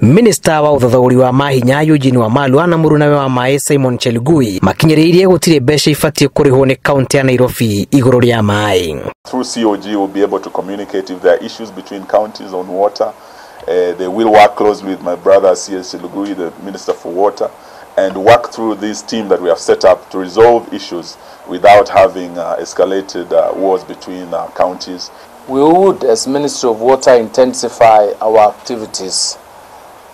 Minista wa uthathauri wa mahinya Eugene Wamalwa na murunawe wa maĩ Simon Chelugui makinyĩrĩirie gũtirĩ mbeca ibatiĩ kũrĩhwo nĩ kaunti ya Nairobi igũrũ rĩa maĩ. Through COG we'll be able to communicate if there are issues between counties on water. They will work closely with my brother CS Chelugui, the Minister for Water, and work through this team that we have set up to resolve issues without having escalated wars between counties. We would, as Ministry of Water, intensify our activities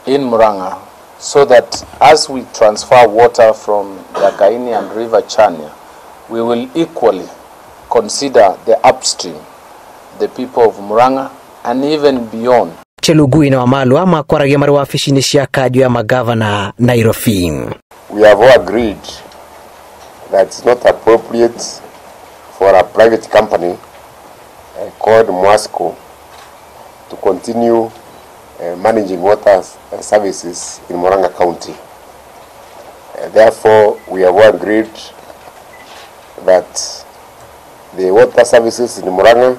in Murang'a so that as we transfer water from Ndakaini and River Chania, we will equally consider the upstream, the people of Murang'a and even beyond. Chelugui na Wamalwa makwaragia marĩ wabici-inĩ cia kanjũ ya magavana Nairobi. We have all agreed that it's not appropriate for a private company called Mwasco to continue managing water services in Murang'a County. Therefore, we have all agreed that the water services in Murang'a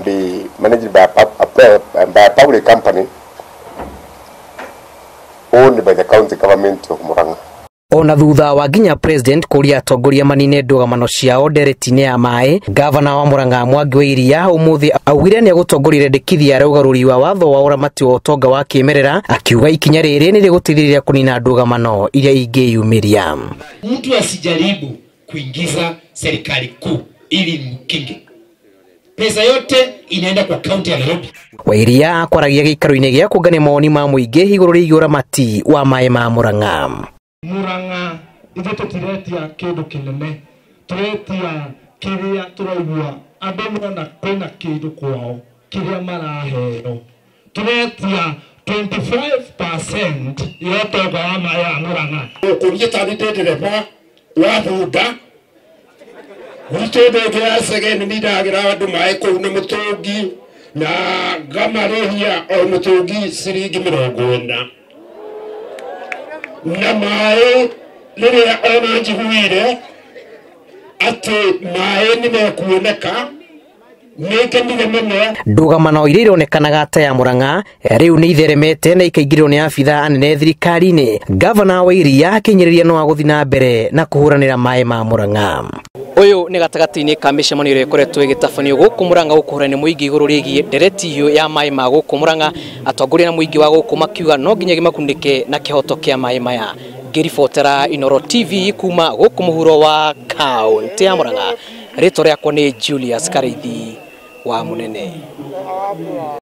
be managed by a public company owned by the county government of Murang'a. Ona thutha wa nginya president kuria atongoria manine ndũgamano ciao ndereti-inĩ ya maĩ, gavana wa Murang'a Mwangi wa Iria ũmũthĩ augire nĩ egũtongoria rĩendekithia rĩa ũgarũri wa watho wa ũramati wa ũtonga wa kĩmerera, akiuga ikinya rĩrĩ nĩ rĩgũteithĩrĩria kũnina ndũgamano iria ingĩyumĩria. Mtu asijaribu kuingiza serikali kuu ili mkinge. Pesa yote inaenda kwa kaunti ya Nairobi. Wairia akwaragia gĩikaro-inĩ gĩa kũngania mawoni ma mũingĩ igũrũ rĩgiĩ ũramati wa maĩ ma Murang'a. Murang'a ithuĩ tũtiretia kĩndũ kĩnene, tũretia kĩrĩa tũraigua andũ mona kwĩna kĩndũ kwao kĩrĩa maraheo. Tũretia 25% ya ũtonga wa maĩ ya Murang'a. Ũkũria ta nĩ ndereba wa bunda gwitũ ndĩngĩ ya Chegeni nĩ ndagĩra andũ maĩ kũu na mũtũngi na ngamarĩhia o mũtũngi ciringi 40 na maĩ rĩrĩa ona njiguire atĩ maĩ nĩ mekuoneka nĩngenire mũno. Ndũgamano iria ironekanaga ta ya Murang'a rĩu nĩ itheremete na ikaingĩrĩrwo nĩ abithaa anene thirikari-inĩ. Gavana wa Iria akinyĩrĩria no agũthiĩ na mbere na kũhũranĩra maĩ ma Murang'a. Ũyũ nĩ gatagatĩ-inĩ ka mĩcemanio ĩrĩa ĩkoretwo ĩgĩtabanio gũkũ Murang'a gũkũhũrana nĩ mũingĩ igũrũ rĩgiĩ ndereti hiũ ya maĩ ma gũkũ Murang'a. Atongoria na mũingĩ wa gũkũ makiuga no nginya gĩmakunĩke na kĩhoto kĩa maĩ maya. Ngĩribotera Inooro TV kuma gũkũ mũhuro wa kaũntĩ ya Murang'a, rĩtwa rĩakwa nĩ Julius Karithi wa Munene.